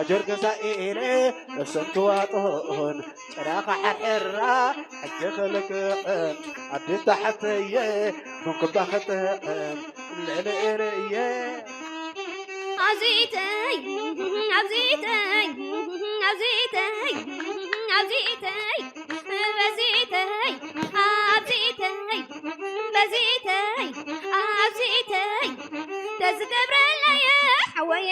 ጀርገሳ ኢለ እሰንትዋጦን ጭራኻ ሓርሕራ ሕጂ ክልክዕን ኣዴታ ሓፍተየ መንኩባ ክጥዕም ልዕሊ እየ። ኣብዚተይ ኣብዚተይ ኣብዚተይ ኣብዚተይ በዚተይ ኣብዚተይ በዚተይ ኣብዚተይ ተዝገብረለየ ሓወየ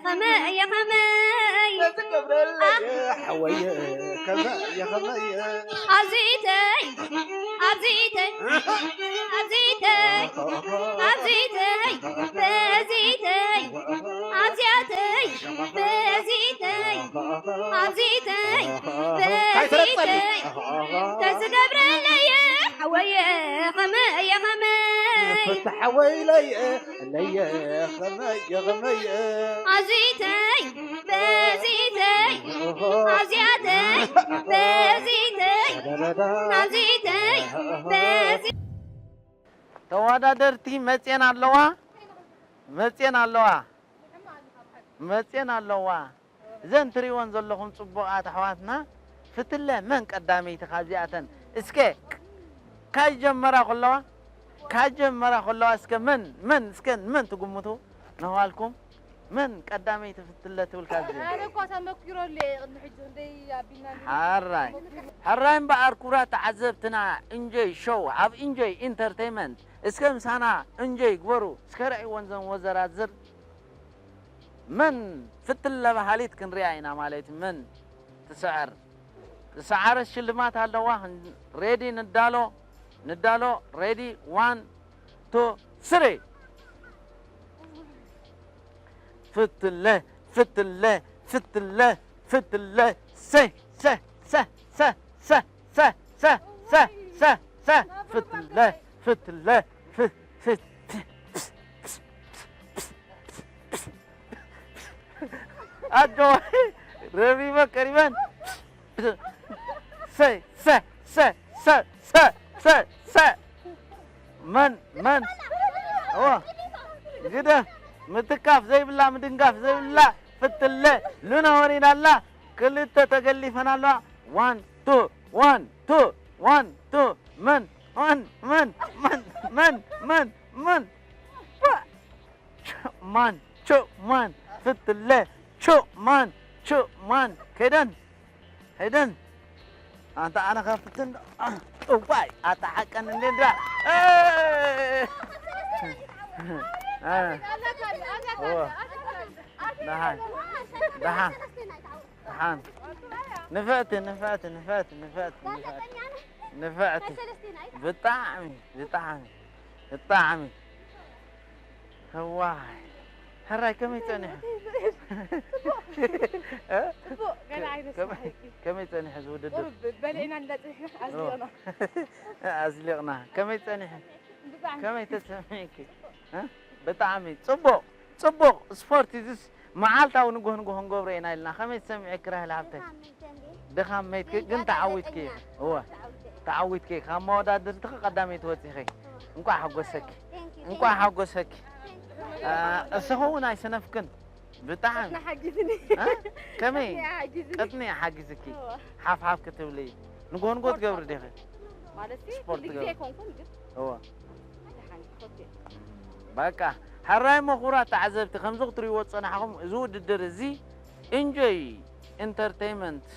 ኸመየ ኸመይ ተዝገብረለየ ሓወየ ከመየ ኸመየ ኣብዚተይ ኣብዚተይ ኣብዚተይ ኣብዚተይ በዚተይ ኣብዚኣተይ በዚተይ ኣብዚተይ በዚተይ ተዝገብረለየ ሓወየ ኸመየ ኸመይ ፍትሓወይ ለየ ለየ ኸመየ ኸመየ ኣብዚተይ በዚተይ ኣብዚኣተይ በዚተይ ኣብዚተይ በዚ ተወዳደርቲ መፅየን ኣለዋ፣ መፅየን ኣለዋ፣ መፅየን ኣለዋ። እዘን ትሪእወን ዘለኹም ፅቡቓት ኣሕዋትና፣ ፍትለ መን ቀዳመይቲ ካብዚኣተን? እስከ ካጀመራ ከለዋ፣ ካጀመራ ከለዋ እስከ መን፣ መን፣ እስከ መን ትግምቱ? ነዋልኩም መን ቀዳመይቲ ፍትለ ትብል ካብዚ? ኣነ እኳ ተመኪሮ ኣሎ እየ ቅድሚ ሕጂ ክንደይ ኣቢልና እንዲና። ሓራይ። ተመኪሮ። ሕራይ እምበኣር ክቡራት ተዓዘብትና፣ ኢንጆይ ሾው ኣብ ኢንጆይ ኢንተርቴይመንት፣ እስከ ምሳና ኢንጆይ ግበሩ፣ እስከ ረእይወን ዘን ወዘራዝር። መን ፍትለ በሃሊት ክንሪኣ ኢና ማለት እዩ። መን ትስዕር? ዝሰዓረት ሽልማት ኣለዋ። ሬዲ ንዳሎ፣ ንዳሎ፣ ሬዲ፣ ዋን፣ ቱ፣ ስሪ። ፍትለ፣ ፍትለ፣ ፍትለ፣ ፍትለ፣ ሰ፣ ሰ፣ ሰ፣ ሰ፣ ሰ፣ ሰ፣ ሰ፣ ሰ፣ ሰ፣ ሰ፣ ፍትለ፣ ፍትለ፣ ፍ-፣ ፍ-፣ ኣጆ፣ ረቢበ ቀሪበን። ሰ፣ ሰ፣ ሰ፣ ሰ፣ ሰ፣ ሰ፣ ሰ። መን፣ መን? እዎ። ግደ፣ ምትካፍ ዘይብላ፣ ምድንጋፍ ዘይብላ፣ ፍትለ፣ ሉና ወሪዳ ኣላ። ክልተ ተገሊፈን ኣለዋ። ዋን፣ ቱ፣ ዋን፣ ቱ፣ ዋን፣ ቱ። መን፣ መን፣ መን፣ መን፣ መን፣ መን፣ መን? ዋ! ቹ ማን፣ ቹ ማን፣ ፍትለ፣ ቹ ማን፣ ቹ ማን። ከይደን፣ ከይደን። ኣንታ ኣነ ከፍትን ዶ? እዋይ፣ ኣታ ሓቀን እንዴ እንዳ። ኤ! ኤ! ኦ። ደሓን፣ ደሓን። ደሓን። ንፍዕቲ፣ ንፍዕቲ፣ ንፍዕቲ፣ ንፍዕቲ፣ ንፍዕቲ። ንፍዕቲ። ብጣዕሚ፣ ብጣዕሚ፣ ብጣዕሚ። እዋይ። ሕራይ ከመይ ጸኒሑ? ጽቡቕ። እ? ጽቡቕ፣ ገና ከ-፣ ኣይነስማዕን። ከመይ፣ ከመይ ጸኒሑ እዚ ውድድር? ቁሩብ በሊዕና እንዳጸኒሕና ኣዝሊቕና። ኣዝሊቕና። ከመይ ጸኒሑ? ብጣዕሚ። ከመይ ተሰሚዕኪ? እ? ብጣዕሚ ጽቡቕ፣ ጽቡቕ ስፖርት እዚስ መዓልታዊ ንግሆ ንግሆ ክንገብሮ ኢና ኢልና። ከመይ ትሰምዒ ክራይ ሃብተይ? ድኻም መይትኪ ግን ተዓዊትኪ ኢኺ። እወ። ተዓዊትኪ ኢኺ። ካብ መወዳድርትኺ ቀዳመይቲ ወፂኺ። እንቋዕ ሓጎሰኪ። እንቋዕ ሓጎሰኪ። አ፣ እስኺ እውን ኣይሰነፍክን። ብጣዕሚ። ቀጥኒ ሓጊዝኒ። እ? ከመይ? ቀጥኒ ሓጊዝኒ። ቀጥኒ ሓጊዝኪ። እወ። ሓፍ ሓፍ ክትብሊ። ንግሆ ንግሆ ትገብሪ ዲኺ? ማለት ስፖርት ኩሉ ግዜ ትገብሪ? ኣይኮንኩን ግን። እወ። ደሓን፣ ኦኬ። በቃ፣ ሕራይ እሞ ክቡራት ተዓዘብቲ፣ ከምዚ ክትሪእዎ ዝጸናሕኩም፣ እዚ ውድድር እዚ ኢንጆይ ኢንተርተይመንት፣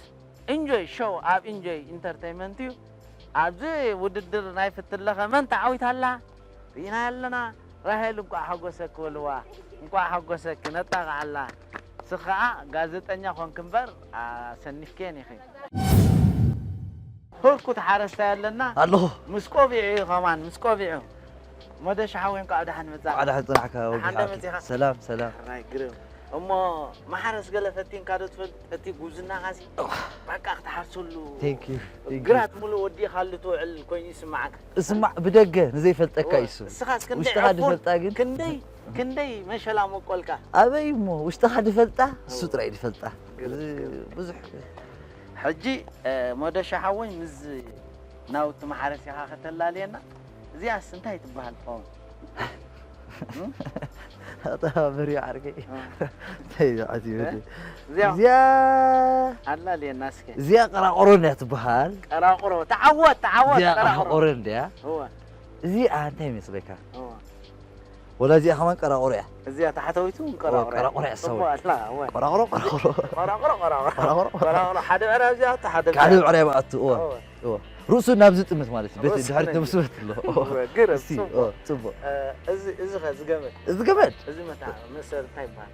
ኢንጆይ ሾው ኣብ ኢንጆይ ኢንተርተይመንት እዩ። ኣብዚ ውድድር ናይ ፍትለኸ መን ተዓዊታ ኣላ? ርኢና ኣለና። ራሄል እንቋዕ ሓጎሰኪ በልዋ። እንቋዕ ሓጎሰኪ፣ ነጣቕዓላ። ንስኺ ኸኣ ጋዜጠኛ ኮንኪ እምበር፣ ኣሰኒፍክየን ኢኺ። ህርኩት ሓረስታይ ኣለና። ኣለኹ። ምስ ቆቢዑ እዩ ከማን፣ ምስ ቆቢዑ። መደሽ ሓወይ፣ እንኳዕ ደሓን መጻእካ። እንኳዕ ደሓን ጽናሕካ፣ ወጊሕ ደሓን ሓወይ። መጺኻ። ሰላም፣ ሰላም። ሕራይ ግርም። እሞ ማሕረስ ገለ ፈቲንካ ዶ ትፈልጥ? እቲ ጉብዝናኻሲ እኽ። በቃ ክትሓርሰሉ፣ ቴንክ ዩ፣ ቴንክ ዩ። ግራት ሙሉእ ወዲእካሉ ትውዕል ኮይኑ ይስምዓካ። እስማዕ፣ ብደገ ንዘይፈልጠካ እወ፣ እዩ እሱ። እስኻስ ክንደይ ውሽጥኻ ዕፉን፣ ድፈልጣ ግን? ክንደይ፣ ክንደይ መሸላ መቆልካ? ኣበይ እሞ፣ ውሽጥኻ ድፈልጣ፣ እሱ እወ። ጥራይ ድፈልጣ። ግርም፣ እዚ ግርም። ብዙሕ ሕጂ፣ እ፣ መደሻ ሓወይ፣ ምስ ናውቲ ማሕረሲኻ ከተላልየና፣ እዚኣስ እንታይ ትበሃል ትኸውን? ኣታ በሪያ ዓርከይ። እንታይ እዩ ዓትዩ? እዚኣ እዚኣ ኣላ ልየና እስከ። እዚኣ ቀራቆሮ እንድያ ትበሃል። ቀራቆሮ ተዓወት ተዓወት እዚኣ ቀራቆሮ። ቀራቆሮ እንድያ። እወ እዚኣ እንታይ ይመስለካ? እወ ወላ እዚኣ ከማን ቀራቆሮ እያ። እዚኣ ታሕተዊቱ ቀራቆሮ። ቀራቆሮ እያ ሰው። ጽቡቅ ኣላ እወ። ቆራቆሮ ቆራቆሮ ቆራቆሮ ቆራቆሮ። ቆራቆሮ። ቆራቆሮ ሓደ ዕራብ እዚኣ ኣታ ሓደ ሓደ ብዕራይ ብኣቱ እዎ እወ። እዎ። ርእሱ ናብዚ ጥምት ማለት እዩ። ቤት ርእሱ ድሕሪ ጥምት። ተብስበት ኣሎ። እወ፣ ግርም፣ እስቲ ጽቡቅ። እዎ፣ ጽቡቅ። እ፣ እዚ እዚ ኸ ዝገመድ እዚ ገመድ እዚ መታ መሰል እንታይ ይባሃል?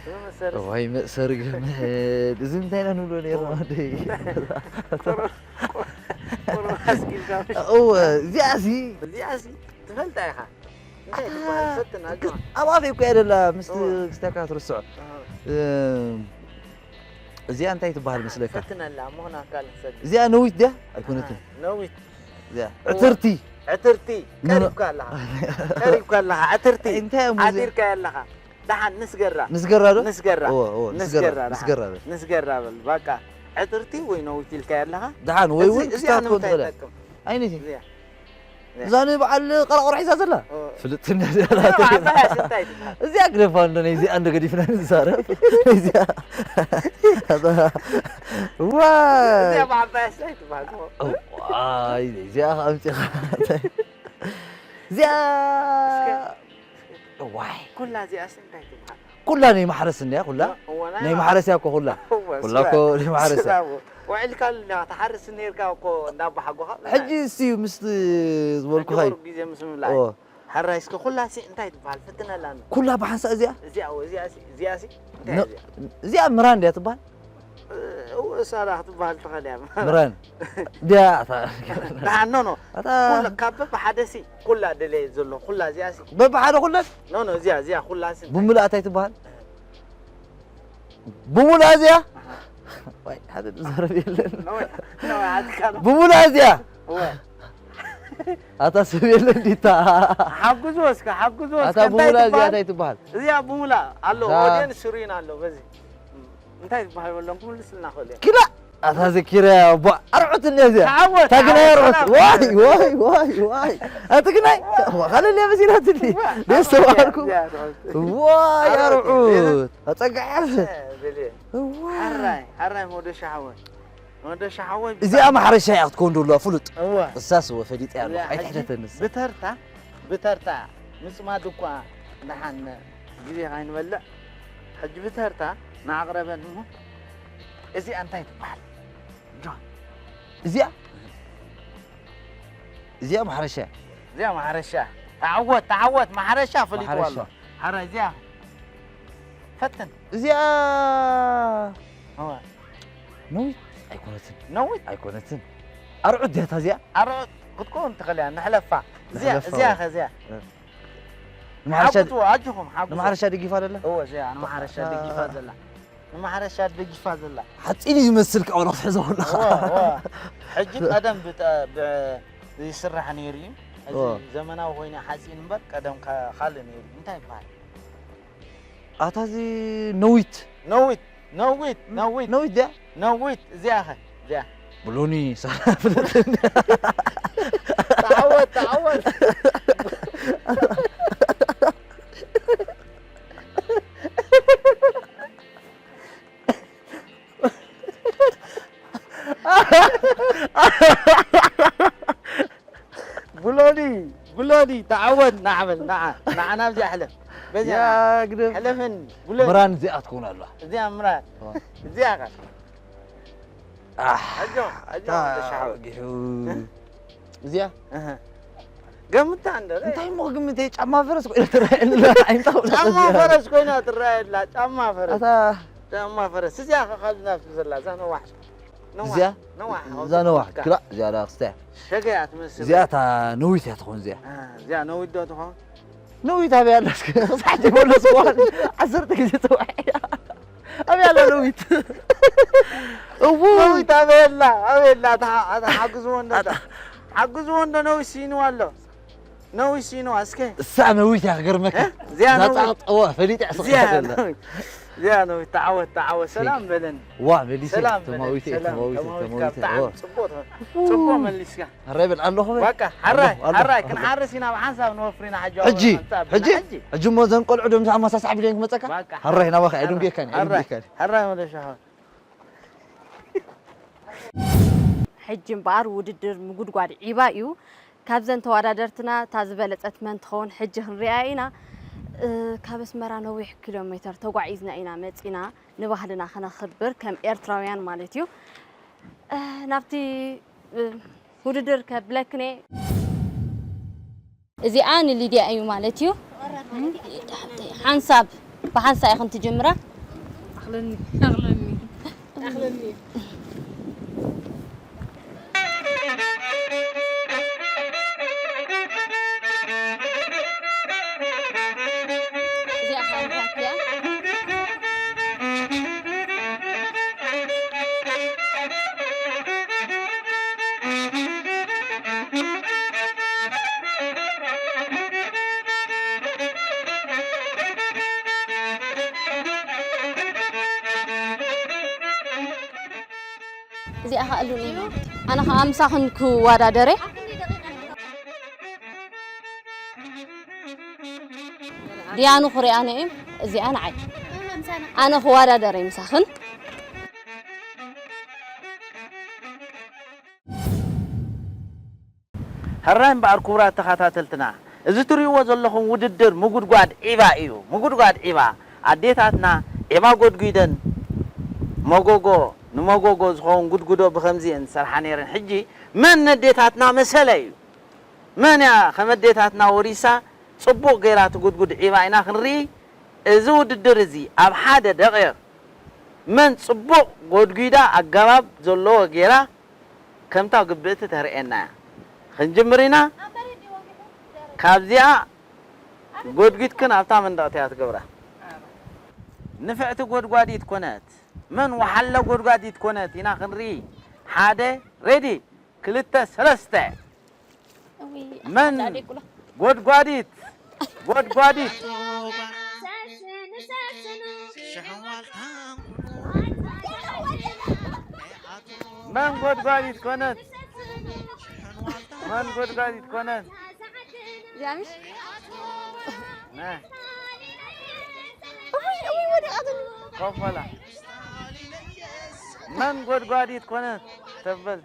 እዚ መሰል ወይ መእሰሪ ገመድ እዚ እንታይ ኢና ንብሎ ነይርና ወደይ? ቁሩብ ኣስጊልካ ምሽ እወ እዚኣ ሲ እዚኣ ሲ ትፈልጣ ኢኻ። እንታይ ትበሃል? ሰትና ኣብ ኣፈይ እኮ እያ ደላ ምስ ክስታካ ትርስዖ። እዚኣ እንታይ ትበሃል መስለካ? ፈትነላ ምኾና ካልእ ሰብ እዚኣ ነዊት ድያ ኣይኮነትን? ነዊት እዚኣ ዕትርቲ ዕትርቲ ኖ፣ ኖ። ቀሪብካ ኣለኻ ቀሪብካ ኣለኻ ዕትርቲ እንታይ እዮም እዚኣ? ዓቲርካ ኣለኻ። ደሓን ንስገራ ንስገራ ዶ? ንስገራ እዎ፣ እዎ፣ ንስገራ፣ ንስገራ ደሓን። ንስገራ በል። ንስገራ በል በቃ። ዕትርቲ ወይ ነዊት ኢልካ ኣለኻ። ደሓን ወይ እውን እዚ- እዚኣ ክስታት ትኮን ንምንታይ ትኽእል። ትጠቅም? ኣይነቲ እዚኣ እዛ ንበዓል ቀራቕሮ ሒዛ ዘላ ኦ። ፍልጥን ዓባያ እንታይ ትበሃል? እዚኣ ግደፋ እንዶ ናይ እዚኣ እንዶ ገዲፍና ንዛረብ እዚኣ እዚኣ ዋይ ብዓባያ እንታይ ትበሃል? ዋይ እዚኣ ኣምፂኻ እዚኣ ዋይ ኩላ እዚኣስ እንታይ ትበሃል? ኩላ ናይ ማሕረስ እንድያ ኩላ እወ፣ ናይ ናይ ማሕረስ እያ እኮ ኩላ እወ፣ ኩላ ስራ- እኮ ናይ ማሕረስ እያ ስራ እወ። ውዒልካ ኣለኻ ትሓርስ ነርካ እኮ እንዳባሓጎኻ ሕጂ እስቲ ምስ ዝበልኩኻ እዩ ግዜ ምስ ምብላይ ኦ ሓራይ እስከ ኩላ ሲ እንታይ ትበሃል ፍትነላኒ ኩላ ብሓንሳእ እዚኣ እዚኣ እወ፣ እዚኣ ሲ እዚኣ ሲ እንታይ ኖ- እዚኣ እዚኣ ምራን ድያ ትበሃል እወ፣ እሳ ዳ ክትበሃል ትኽእል እያ ምራን ድያ እታ ደሓን ኖ ኖ ኣታ ኩላ ካብ በብሓደ ሲ ኩላ ደለየ ዘሎ ኩላ እዚኣ ሲ በብሓደ ኩለን ኖ ኖ እዚኣ እዚኣ ኩላ ሲ እንታይ ብምሉእ ኣታይ ትበሃል ብምሉእ እዚኣ ዋይ ሓደ ዝዛረብ የለን ነወ ነወ ኣትካ ዶ ብምሉእ እዚኣ እወ ኣታ ሰብ የለን ዲታ ሓግዞ እስከ ሓግዞ እስከ ኣታ እንታይ ብምሉእ እዚኣ ትበሃል እንታይ ትበሃል እዚኣ ብሙላ ኣሎ እዛ- ወዴን ስሩይን ኣሎ በዚ እንታይ ትበሃል በሎም ክምልስልና ክእል እዮም ኪላ ኣታ ዘኪረ ኣቦ ኣርዑት እኒኣ እዚኣ ተዓወት፣ ታግናይ ተዓወት፣ ኣርዑት ሰላም። ዋይ ዋይ ዋይ ዋይ ኣትግናይ ካልእ እኒኣ መሲላትኒ ደስ ተባሃልኩ እዚኣ ትበሃል። ዋይ ኣርዑት ኣርዑት ኣፀግዐፍ ብልየ። ሓራይ ሓራይ መወደሻ ሓወይ መወደሻ ሓወይ እዚኣ ማሕረሻ እያ ክትከውን ደሎ ፍሉጥ እወ እሳስ ወ ፈሊጠ ያለ እዚኣ ሕጂ ኣይትሕተተንስ ብተርታ ብተርታ ምፅማድ እኳ ደሓን ግዜ ካይንበልዕ ሕጂ ብተርታ ንኣቕረበን እሞ እዚኣ እንታይ ትበሃል ጆን እዚኣ እዚኣ ማሕረሻ እያ እዚኣ ማሕረሻ ተዓወት ተዓወት ማሕረሻ ፈሊጥዋ ኣሎ ማሕረሻ። ሓራይ እዚኣ ፈትን እዚኣ እወ ነዊት ኣይኮነትን ነዊት ኣይኮነትን ኣርዑት ድያታ እዚኣ ኣርዑት ክትከውን ትኽእል እያ ንሕለፋ እዚኣ ንሕለፋ እዚኣ እወ። ከ እዚኣ ንማሕረሻ ሓጉዝዎ ኣጅኹም ሓጉዝዎ ንማሕረሻ ደጊፋ ደላ እወ እዚኣ ንማሕረሻ ደጊፋ ዘላ ንማሕረሻ ደጊፋ ዘላ ሓፂን እዩ ዝመስል ከዓ ክትሕዞ ከለኻ እወ፣ እወ። ሕጂ ቀደም ብጠ- ብ- ይስራሕ ነይሩ እዩ እዚ እወ። ዘመናዊ ኮይኑ ሓፂን እምበር ቀደም ከ- ካልእ ነይሩ እዩ። እንታይ ይበሃል ኣታ እዚ ነዊት ነዊት ነዊት ነዊት ነዊት ድያ ነዊት እዚኣ ኸ እዚኣ ብሎኒ ሳላ ፍለጥን ተዓወት ተዓወት ብሎኒ ብሎኒ ተዓወት ናዕበል ናዓ ናዓ ናብዚኣ ሕለፍ በዚኣ ያ ግደፍ ሕለፍን ብሎኒ ምራን እዚኣ ትከውን ኣላ እዚኣ ምራን እዚኣ ኸ ኣሕ፣ ኣጆ ኣጆ እታ ተሻሓወ ወጊሑ እዚኣ ገምታ እንደ እንታይ እሞ ክግምት እየ ጫማ ፈረስ ኮይና ትረኣየኒ ኣላ ዓይንታ ጫማ ፈረስ ኮይና ትረኣየላ ጫማ ፈረስ ኣታ ጫማ ፈረስ እዚኣ ከ ካብዚ ናብቲ ዘላ እዛ ነዋሕ ነዋሕ እዚኣ ነዋሕ እዛ ነዋሕ ክላ እዚኣ ዳ ክስተ ሸገያ ትመስል እዚኣ እታ ነዊት እያ ትኾን እዚኣ አ፣ እዚኣ ነዊት ዶ ትኸውን ነዊት ኣበይ ኣላ እስከ ክሳዕ ዘይመለስዋ ዓሰርተ ግዜ ተዋዒያ ኣበይ ኣላ ነዊት እዉ ነዊት ኣበየላ ኣበየላ ኣታ ሓ- ኣታ ሓግዝዎ እንዶ ኣታ ሓግዝዎ እንዶ ነዊት ሲንዋ ኣሎ ነዊት ሲንዋ እስከ እሳ ነዊት እያ ክገርመካ እ? እዚኣ እዛ ነዊት። ፃቕጠዋ ፈሊጥ እያ እዚኣ ስቕላ ነዊት። እዚኣ ነው። ተዓወት፣ ተዓወት። ሰላም በለኒ። ዋ፣ መሊሰ። ሰላም በለኒ። ተማዊተ፣ ሰላም፣ ተማዊተ፣ ተማዊትካ ተማዊተ። ብጣዕሚ ዋ። ጽቡቕ፣ ጽቡቕ መሊስካ። ኣረ በል ኣለኹ በል። በቃ፣ ሓራይ፣ ኣለኹ፣ ኣለኹ፣ ሓራይ፣ ኣለኹ። ክንሓርስ ኢና፣ ብሓንሳብ ንወፍር ኢና፣ ሕጂ ሕጂ፣ ኣምጻእ ብልና፣ ሕጂ፣ ሕጂ። ሕጂ እሞ እዘን ቆልዑ ዶ ምሳዕ ማሳሳዕ ቢለን ክመጸካ? በቃ። ሓራይ፣ ናባኻ፣ ሓራይ፣ ኣይድንጌካን፣ ሓራይ፣ ኣይድንጌካን። ሓራይ መለሻ። ሕጂ እምበኣር ውድድር ምጉድጓድ ዒባ እዩ። ካብዘን ተወዳደርትና እታ ዝበለጸት መን ትኸውን ሕጂ ክንሪኣ ኢና። እ፣ ካብ ኣስመራ ነዊሕ ኪሎ ሜተር ተጓዒዝና ኢና መጺና፣ ንባህልና ከነኽብር ከም ኤርትራውያን ማለት እዩ። እ፣ ናብቲ፣ እ፣ ውድድር ከብለክን እየ። እዚኣ ንሊድያ እዩ ማለት እዩ። ሓንሳብ፣ ብሓንሳብ ኢኽን ትጅምራ። ኣኽለኒ፣ ኣኽለኒ፣ ኣኽለኒ። እዚኣ ኸኣ እንታይ እያ? እዚኣ ኸኣ ሉኒ። ኣነ ኸኣ ምሳኽን ክወዳደር እየ። ድያኑ ክሪኣነ እዩ። እዚኣ ንዓይ። ኣነ ክወዳደር እየ ምሳኽን። ሕራይ እምበኣር ክቡራት ተኸታተልትና፣ እዚ ትርእይዎ ዘለኹም ውድድር ምጉድጓድ ዒባ እዩ። ምጉድጓድ ዒባ፣ ኣዴታትና ዒባ ጎድጒደን መጎጎ፣ ንመጎጎ ዝኸውን ጉድጉዶ ብኸምዚ እየን ዝሰርሓ ነይረን። ሕጂ መን ነዴታትና መሰለ እዩ? መን እያ ከም ኣዴታትና ወሪሳ ጽቡቕ ገይራ ትጉድጉድ ዒባ ኢና ክንርኢ። እዚ ውድድር እዚ ኣብ ሓደ ደቒቕ መን ጽቡቕ ጎድጒዳ ኣገባብ ዘለዎ ገይራ ከምታ ግብእቲ ተርእየና እያ። ክንጅምር ኢና። ካብዚኣ ጎድጒድክን ኣብታ መንደቕቲ እያ ትገብራ። ንፍዕቲ ጎድጓዲት ኮነት፣ መን ወሓለ ጎድጓዲት ኮነት ኢና ክንርኢ። ሓደ፣ ሬዲ፣ ክልተ፣ ሰለስተ። እውይ፣ መን ኣታ ዳዴ ቁላ። ጎድጓዲት፣ ጎድጓዲት። መን ጎድጓዲት ኮነት? መን ጎድጓዲት ኮነት? እዚኣ ምሽ? ነ። እውይ፣ እውይ፣ ወዲቓትኒ። ኮፍ በላ። መን ጎድጓዲት ኮነት ተበል።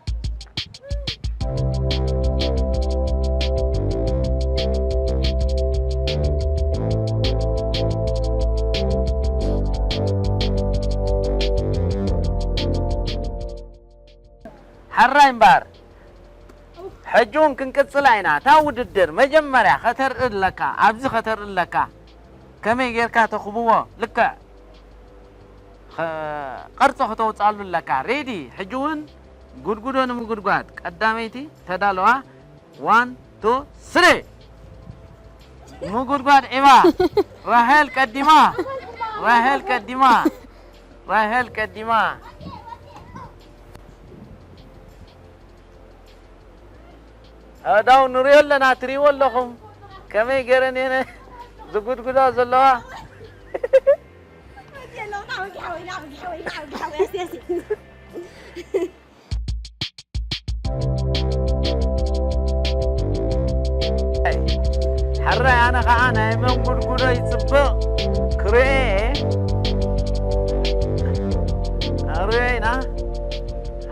ሕራይ እምበኣር፣ ሕጂ እውን ክንቅጽላ ኢና። እታ ውድድር መጀመርያ ከተርኢ ኣለካ፣ ኣብዚ ከተርኢ ኣለካ። ከመይ ጌርካ ተኽብቦ፣ ልክዕ ኸ-፣ ቅርጺ ከተውጽኣሉ ኣለካ። ሬዲ፣ ሕጂ እውን ጉድጉዶ ንምጉድጓድ ቀዳመይቲ ተዳለዋ። ዋን፣ ቱ፣ ስሪ። ምጉድጓድ ዒባ። ራሄል ቀዲማ። ራሄል ቀዲማ። ራሄል ቀዲማ። ኣእዳው ንሪኦ ኣለና፣ ትሪእዎ ኣለኹም። ከመይ ገይረን እየን ዝጉድጉዳ ዘለዋ? ሕራይ፣ ኣነ ኸዓ ናይ መንጉድጉዶ ይጽብቕ ክርእየ እየ። ኣርእዮ ኢና።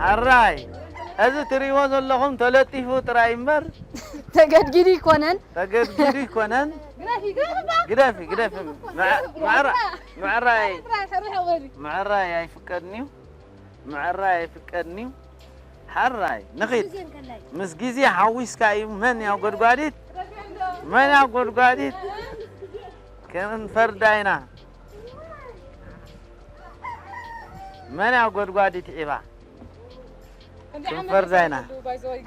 ሕራይ፣ እዚ ትርእይዎ ዘለኹም ተለጢፉ ጥራይ እምበር። ተገድጊዱ ይኮነን። ተገድጊዱ ይኮነን። ግደፊ፣ ግደፊ። ምዕ-፣ ምዕራ-፣ ምዕራይ፣ ምዕራይ ኣይፍቀድን እዩ። ምዕራይ ኣይፍቀድን እዩ። ሕራይ፣ ንኺድ። ምስ ግዜ ሓዊስካ እዩ። መን ያው ጎድጓዲት? መን ያው ጎድጓዲት? ክንፈርዳ ኢና። መን ያው ጎድጓዲት ዒባ? ክንፈርዳ ኢና።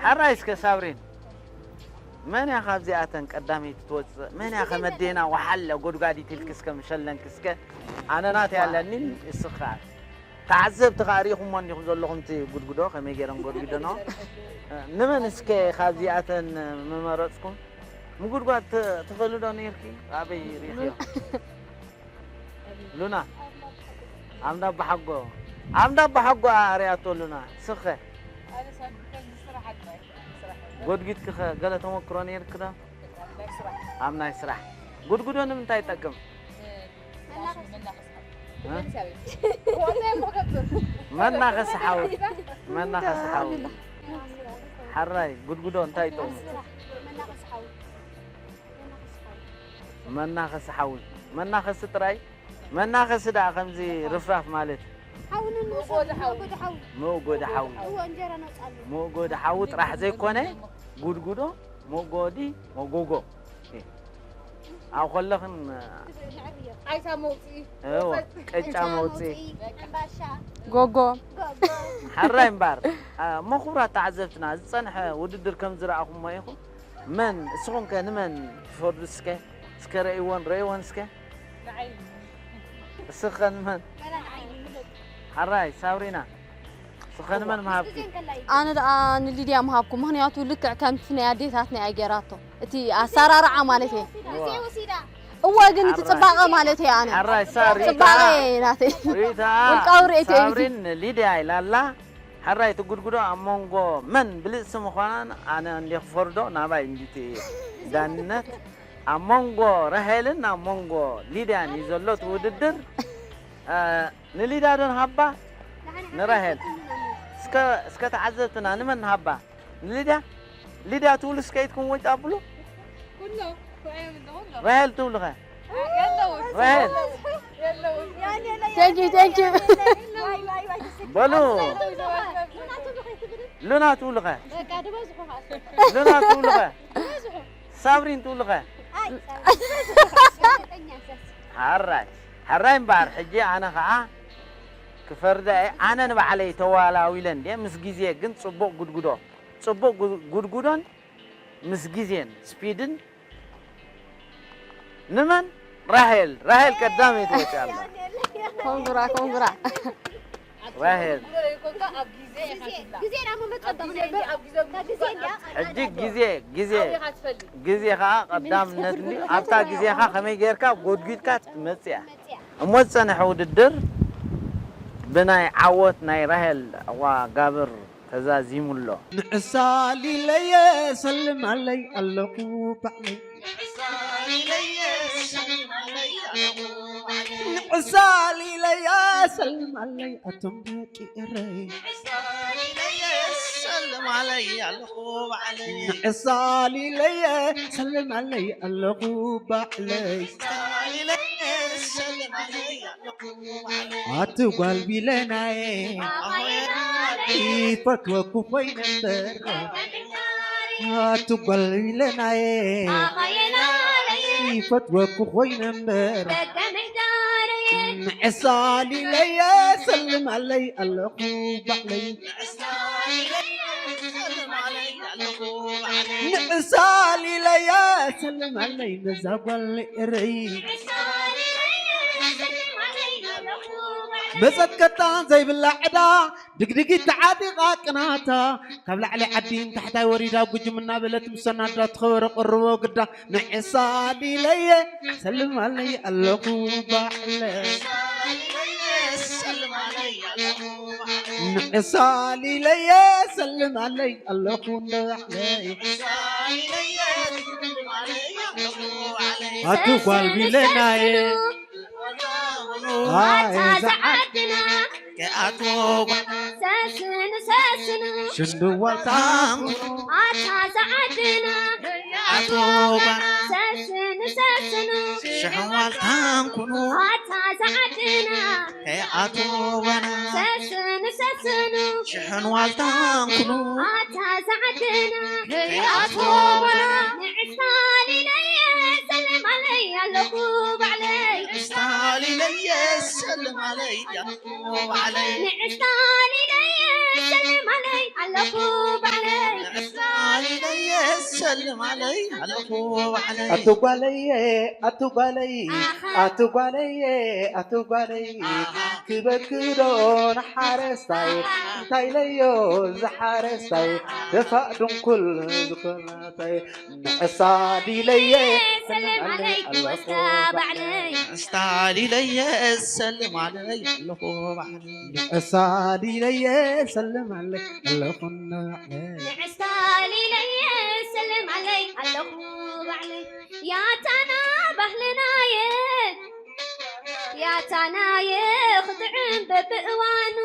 ሓራይ እስከ ሳብሪን፣ መን እያ ካብዚኣተን ቀዳመይቲ ትወፅእ? መን እያ ከመዴና ወሓለ ጎድጓዲት ኢልኪ እስከ ምሸለንኪ እስከ? ኣነ ናተይ ኣለኒ፣ እስኻ። ተዓዘብቲ ኸኣ ርኢኹሞ እንዲኹም ዘለኹም እቲ ጉድጉዶ ከመይ ገይረን ጎድጉደንኦ? ንመን እስከ ካብዚኣተን ምመረፅኩም? ምጉድጓድ ት-፣ ትኽእሊ ዶ ነይርኪ? ኣበይ ርኢኽዮ? ሉና። ኣብ እንዳ ኣባሓጎ፣ ኣብ እንዳ ኣባሓጎ ኣርእያቶ ኣሉና። ስኸ ኣነ ሰብ ከዚ ስራሕ ኣድላይ ስራሕ ኣለ። ጎድጊትክኸ ገለ ተመክሮ ነይርክ ዶ? ናይ ስራሕ ኣብ ናይ ስራሕ። ጉድጉዶ ንምንታይ ይጠቅም? መናኸሲ። መናኸሲ። እ? መናኸሲ ሓዊ። መናኸሲ ሓዊ። ሓራይ ጉድጉዶ እንታይ ይጠቅሙ? መናኸሲ ሓዊ። መናኸሲ ሓዊ። መናኸሲ ጥራይ? መናኸሲ ደኣ ከምዚ ርፍራፍ ማለት? ሓዊ ንንውሰድ፣ መእጎዲ ሓዊ። መእጎዲ ሓዊ። መእጎዲ ሓዊ። እዎ፣ እንጀራ ነውፅኣሉ። መእጎዲ ሓዊ ጥራሕ ዘይኮነ፣ ጉድጉዶ፣ መእጎዲ፣ መጎጎ። ኣብ ከለኽን፣ ነዕብዮ። ጣይታ መውፅኢ። እዎ፣ ቅጫ መውፅኢ። መውፅኢ፣ ሕምባሻ። ጎጎ። ጎጎ። ሓራይ እምበር፣ አ፣ እሞ ክቡራት ተዓዘብትና፣ ዝፀንሐ ውድድር ከም ዝረኣኹሞ ኢኹም። መን፣ እስኹም ከ ንመን ትፈርዱ እስከ? እስከ ረእይዎን፣ ረእይዎን እስከ። ንዓይ። እስኸ ንመን? ሓራይ፣ ሳብሪና። እስኸ ንመን ምሃብኪ? ኣነ ደኣ ንሊድያ ምሃብኩ፣ ምኽንያቱ ልክዕ ከምቲ ናይ ኣዴታትና እያ ጌራቶ። እቲ ኣሰራርዓ ማለት እየ። እዋ። እወ፣ ግን እቲ ሓራይ። ጽባቐ ማለት እየ ኣነ። ሓራይ፣ ሳሪ፣ ጽባቐ እየ ናተይ። ሪታ፣ ውልቃዊ ርእይቶ እየ። ሳብሪን ንሊድያ ኢላ ኣላ። ሓራይ፣ እቲ ጉድጉዶ ኣብ መንጎ መን ብልጽቲ ምዃናን ኣነ እንዴ ክፈርዶ ናባይ እንዲቲ ዳንነት ኣብ መንጎ ራሄልን ኣብ መንጎ ሊድያን እዩ ዘሎ እቲ ውድድር። እ፣ ንሊዳ ዶ ንሃባ? ንራሄል። እስከ፣ እስከ ተዓዘብትና ንመን ንሃባ? ንሊዳ? ሊዳ ትብሉ እስከ ኢድኩም ወጭ ኣብሉ። ኩሎ፣ ኩሎም እንደ ኩሎ። ራሄል ትብሉ ኸ? የለውም። ራሄል። የለውም። Thank you, thank you. በሉ። ሉና ትብሉ ኸ? በቃ፣ ድበዝሑ ኸኣ። ሉና ትብሉ ኸ? ድበዝሑ። ሳብሪን ትብሉ ኸ? ኣይ፣ ሓራይ። ሓራይ እምበኣር፣ ሕጂ ኣነ ኸኣ ክፈርዳ እየ። ኣነ ንባዕለይ ተዋላዊለ እንድየ፣ ምስ ግዜ ግን ጽቡቕ ጉድጉዶ፣ ጽቡቕ ጉ-፣ ጉድጉዶን ምስ ግዜን ስፒድን ንመን? ራሄል፣ ራሄል ቀዳመይቲ ወጺኣ ኣላ። ኮንግራ፣ ኮንግራ። ራሄል። ግዜ፣ ግዜ ደኣ መመጸ ኣብ ግዜ፣ ኣብ ግዜ ካብ ግዜ እንድያ። ሕጂ ግዜ፣ ግዜ፣ ዓቢኻ ትፈልጥ። ግዜ ኸኣ ቀዳምነት እንድዩ። ኣብታ ግዜኻ ከመይ ጌርካ ጎድጒድካ ትመጽእ እያ። መጽእ እያ። እሞ ዝጸንሐ ውድድር ብናይ ዓወት ናይ ራሄል ዋጋብር ተዛዚሙ ኣሎ። ንዕሳል ኢለየ ሰልም ኣለይ ኣለኹ ባዕለይ። ንዕሳል ኢለየ ሰልም ኣለይ ኣቶም ደቂ ኤረይ። ንዕሳል ኢለየ ሰልም ኣለይ ኣለኹ ባዕለይ። ኣቲ ጓል ቢለናየ ይፈትወኩ ኮይነ እምበር። ኣቲ ጓል ቢለናየ ይፈትወኩ ኮይነ እምበር። ንዕሳል ኢለየ ሰልም ኣለይ ኣለኹ ባዕለይ። ንዕሳል ኢለየ ሰልም ኣለይ ነዛ ጓል ኤረይ። መጸት ከዳን ዘይብላ ዕዳ ድግድጊት ተዓጢቓ ቅናታ ካብ ላዕሊ ዓዲ ንታሕታይ ወሪዳ ጉጅም እናበለት ምስ ሰናዳ ትኸበረ ቅርቦ ግዳ። ንዕሳል ኢለየ ሰልም ኣለይ ኣለኹ ባዕለይ። ንዕሳል ኢለየ ሰልም ኣለይ ኣለኹ እንደ ባዕለይ። ኣቲ ጓል ቢለናየ ኣታ ዝዓድና ከኣቶ ጓና ሰስኑ ሰስኑ ሽንዲ ዋልታን ኩኑ ኣታ ዝዓድና ከኣቶ ጓና ሰስኑ ሰስኑ ሽሕን ዋልታን ኩኑ ኣታ ዝዓድና ከኣቶ ጓና ሰስኑ ሰስኑ ሽሕን ዋልታን ኩኑ ኣታ ዝዓድና ከኣቶ ጓና ንዕስታሊለየ ሰልም ኣለይ ኣለኹ ባዕለይ ንዕስታሊለየ ሰልም ኣለይ ንዕስታሊለየ ሰልም ኣለይ ኣለኹ ባዕለይ ሰልም ኣለይ ኣለኹ ባዕለይ። ኣቶ ጓለየ፣ ኣቶ ጓለይ፣ ኣቶ ጓለየ፣ ኣቶ ጓለይ፣ ክበክዶ ንሓረስታይ፣ እንታይ ኢለዮ ዝሓረስታይ፣ ደፋእ ድንኩል ዝኾነታይ፣ ንዕሳ ዲለየ፣ ሰልም ኣለይ ክወስዳ ባዕለይ። ንዕሳ ዲለየ፣ ሰልም ኣለይ ኣለኹ ባዕለይ። ንዕሳ ዲለየ፣ ሰልም ኣለይ ኣለኹ ባዕለይ። ንዕሳ ዲለየ፣ ሰልም ኣለይ ኣለኹ ባዕለይ። ያታና ባህልናየ፣ ያታናየ ክጥዕም በብእዋኑ።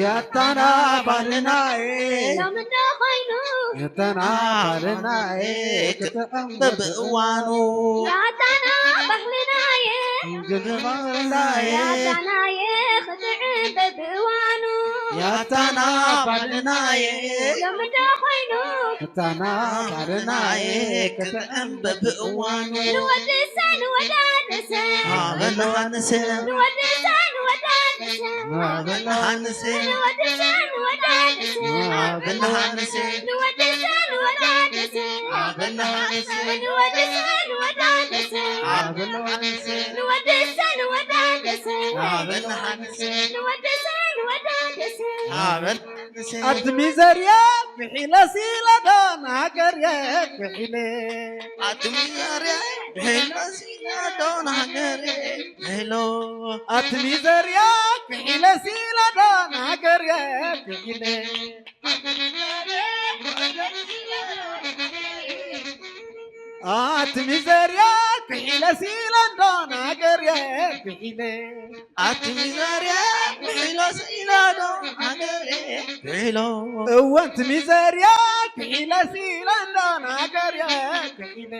ያታና ባህልናየ። ሎም እንዶ ኮይኑ። ያታና ባህልናየ ክጥዕም በብእዋኑ። ያታና ባህልናየ። ግድባናየ። ያታናየ ክጥዕም በብእዋኑ። ያታና ባህልናየ። ሎም እንዶ ኮይኑ። ያታና ባህልናየ ክጥዕም በብእዋኑ። ንወድሰ ንወዳደሰ። ኣበል ሃንሰ። ንወድሰ ንወዳደሰ። ኣበል ሃንሰ። ንወድሰ ንወዳደሰ። ኣበል ሃንሰ። ንወድሰ ንወዳደሰ። ኣበል ሃንሰ። ንወድሰ ንወዳደሰ። ኣበል ሃንሰ። ንወድሰ ንወዳደሰ። ኣበል ሃንሰ። ንወድሰ ንወዳደሰ። ኣበል ሃንሰ። ኣትሚ ዘርያ ክሒለ ሲለዶ ናገርየ ክሒለ። ኣትሚ ዘርያ ክሒለ ሲለዶ ናገርየ ክሒሎ። ኣትሚ ዘርያ ክሒለ ሲለዶ ናገርየ ክሒለ። ኣትሚ ዘርያ ክሒለ ሲለዶ ናገርየ ክሒለ። ኣቲ ሚዘርያ ክሒሎ ስኢላዶ ሃገሬ ክሒሎ። እወ ኣንቲ ሚዘርያ ክሒለ ስኢላዶ ሃገሬ ክሒለ።